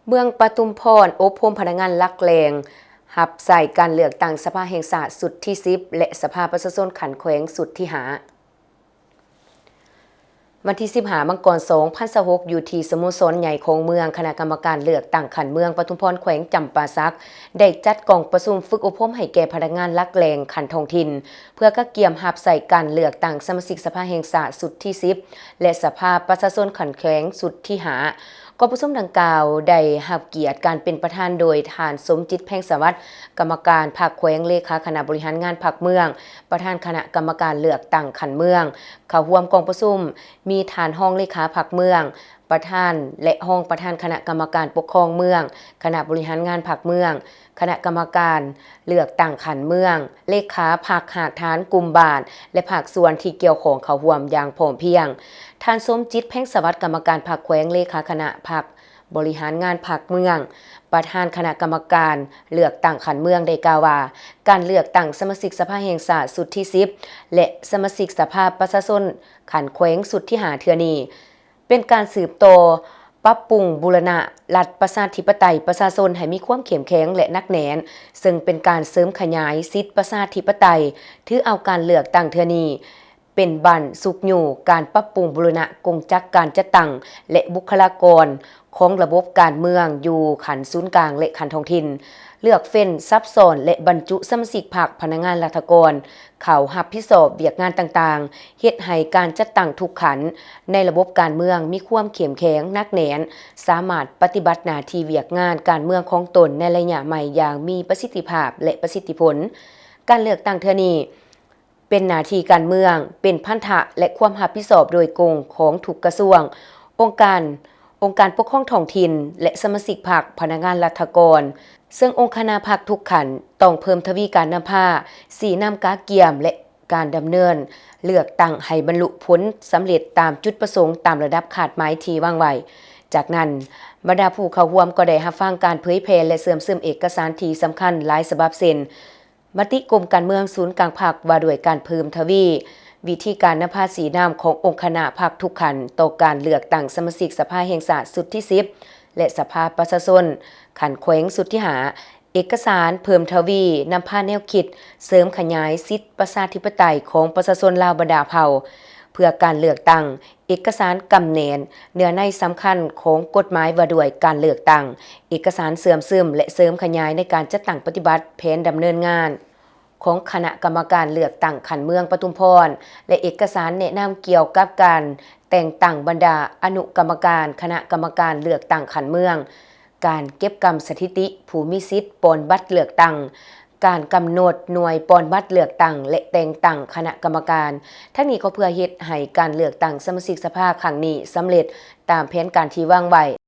ເມືອງປະທຸມພອນ ອົບຮົມພະນັກງານຫຼັກແຫຼ່ງ ຮັບໃຊ້ການເລືອກຕັ້ງສະພາແຫ່ງຊາດຊຸດທີສິບ ແລະ ສະພາປະຊາຊົນຂັ້ນແຂວງຊຸດທີຫ້າ. ວັນທີສິບຫ້າ ມັງກອນ ສອງພັນຊາວຫົກ ຢູ່ທີ່ສະໂມສອນໃຫຍ່ຂອງເມືອງ, ຄະນະກຳມະການເລືອກຕັ້ງຂັ້ນເມືອງປະທຸມພອນ ແຂວງຈຳປາສັກ ໄດ້ຈັດກອງປະຊຸມຝຶກອົບຮົມໃຫ້ແກ່ພະນັກງານຫຼັກແຫຼ່ງຂັ້ນທ້ອງຖິ່ນ ເພື່ອກະກຽມຮັບໃຊ້ການເລືອກຕັ້ງສະມາຊິກສະພາແຫ່ງຊາດຊຸດທີສິບ ແລະ ສະພາປະຊາຊົນຂັ້ນແຂວງຊຸດທີຫ້າ. ກອງປະຊຸມດັ່ງກ່າວໄດ້ຮັບກຽດການເປັນປະທານໂດຍທ່ານ ສົມຈິດ ແພງສະຫວັດ ກຳມະການພັກແຂວງ, ເລຂາຄະນະບໍລິຫານງານພັກເມືອງ, ປະທານຄະນະກຳມະການເລືອກຕັ້ງຂັ້ນເມືອງ. ເຂົ້າຮ່ວມກອງປະຊຸມມີທ່ານຮອງເລຂາພັກເມືອງ, ປະທານ ແລະ ຮອງປະທານຄະນະກຳມະການປົກຄອງເມືອງ, ຄະນະບໍລິຫານງານພັກເມືອງ, ຄະນະກຳມະການເລືອກຕັ້ງຂັ້ນເມືອງ, ເລຂາພັກຮາກຖານກຸ່ມບ້ານ ແລະ ພາກສ່ວນທີ່ກ່ຽວຂ້ອງເຂົ້າຮ່ວມຢ່າງພ້ອມພຽງ. ທ່ານ ສົມຈິດ ແພງສະຫວັດ ກຳມະການພັກແຂວງ, ເລຂາຄະນະພັກບໍລິຫານງານພັກເມືອງ, ປະທານຄະນະກຳມະການເລືອກຕັ້ງຂັ້ນເມືອງ ໄດ້ກ່າວວ່າ ການເລືອກຕັ້ງສະມາຊິກສະພາແຫ່ງຊາດຊຸດທີສິບ ແລະ ສະມາຊິກສະພາປະຊາຊົນຂັ້ນແຂວງຊຸດທີຫ້າເທື່ອນີ້ ເປັນການສືບຕໍ່ປັບປຸງບູລະນະລັດປະຊາທິປະໄຕປະຊາຊົນໃຫ້ມີຄວາມເຂັ້ມແຂງ ແລະ ໜັກແໜ້ນ, ເຊິ່ງເປັນການເສີມຂະຫຍາຍສິດປະຊາທິປະໄຕ, ຖືເອົາການເລືອກຕັ້ງເທື່ອນີ້ເປັນບັ້ນຊຸກຍູ້ການປັບປຸງບູລະນະກົງຈັກການຈັດຕັ້ງ ແລະ ບຸກຄະລາກອນຂອງລະບົບການເມືອງຢູ່ຂັ້ນສູນກາງ ແລະ ຂັ້ນທ້ອງຖິ່ນ, ເລືອກເຟ້ນ, ສັບຊ້ອນ ແລະ ບັນຈຸສະມາຊິກພັກ, ພະນັກງານລັດຖະກອນ ເຂົ້າຮັບຜິດຊອບວຽກງານຕ່າງໆ, ເຮັດໃຫ້ການຈັດຕັ້ງທຸກຂັ້ນໃນລະບົບການເມືອງມີຄວາມເຂັ້ມແຂງ, ໜັກແໜ້ນ, ສາມາດປະຕິບັດໜ້າທີ່ວຽກງານການເມືອງຂອງຕົນໃນໄລຍະໃໝ່ຢ່າງມີປະສິດທິພາບ ແລະ ປະສິດທິຜົນ. ການເລືອກຕັ້ງເທື່ອນີ້ເປັນໜ້າທີ່ການເມືອງ, ເປັນພັນທະ ແລະ ຄວາມຮັບຜິດຊອບໂດຍກົງຂອງທຸກກະຊວງ, ອົງການ, ອົງການປົກຄອງທ້ອງຖິ່ນ ແລະ ສະມາຊິກພັກ, ພະນັກງານລັດຖະກອນ, ເຊິ່ງອົງຄະນະພັກທຸກຂັ້ນຕ້ອງເພີ່ມທະວີການນຳພາ, ຊີ້ນຳກະກຽມ ແລະ ການດຳເນີນເລືອກຕັ້ງໃຫ້ບັນລຸຜົນສຳເລັດຕາມຈຸດປະສົງຕາມລະດັບຄາດໝາຍທີ່ວາງໄວ້. ຈາກນັ້ນ, ບັນດາຜູ້ເຂົ້າຮ່ວມກໍໄດ້ຮັບຟັງການເຜີຍແຜ່ ແລະ ເຊື່ອມຊຶມເອກະສານທີ່ສຳຄັນຫຼາຍສະບັບ ເຊັ່ນ ມະຕິກົມການເມືອງສູນກາງພັກວ່າດ້ວຍການເພີ່ມທະວີວິທີການນຳພາຊີ້ນຳຂອງອົງຄະນະພັກທຸກຂັ້ນຕໍ່ການເລືອກຕັ້ງສະມາຊິກສະພາແຫ່ງຊາດຊຸດທີສິບ ແລະ ສະພາປະຊາຊົນຂັ້ນແຂວງຊຸດທີຫ້າ, ເອກະສານເພີ່ມທະວີນຳພາແນວຄິດເສີມຂະຫຍາຍສິດປະຊາທິປະໄຕຂອງປະຊາຊົນລາວບັນດາເຜົ່າ ເພື່ອການເລືອກຕັ້ງ, ເອກະສານກຳແໜ້ນເນື້ອໃນສຳຄັນຂອງກົດໝາຍວ່າດ້ວຍການເລືອກຕັ້ງ, ເອກະສານເຊື່ອມຊຶມ ແລະ ເສີມຂະຫຍາຍໃນການຈັດຕັ້ງປະຕິບັດແຜນດຳເນີນງານຂອງຄະນະກຳມະການເລືອກຕັ້ງຂັ້ນເມືອງປະທຸມພອນ ແລະ ເອກະສານແນະນຳກ່ຽວກັບການແຕ່ງຕັ້ງບັນດາອະນຸກຳມະການຄະນະກຳມະການເລືອກຕັ້ງຂັ້ນເມືອງ, ການເກັບກຳສະຖິຕິຜູ້ມີສິດປ່ອນບັດເລືອກຕັ້ງ, ການກຳນົດໜ່ວຍປ່ອນບັດເລືອກຕັ້ງ ແລະ ແຕ່ງຕັ້ງຄະນະກຳມະການ. ທັງນີ້ກໍເພື່ອເຮັດໃຫ້ການເລືອກຕັ້ງສະມາຊິກສະພາຄັ້ງນີ້ສຳເລັດຕາມແຜນການທີ່ວາງໄວ້.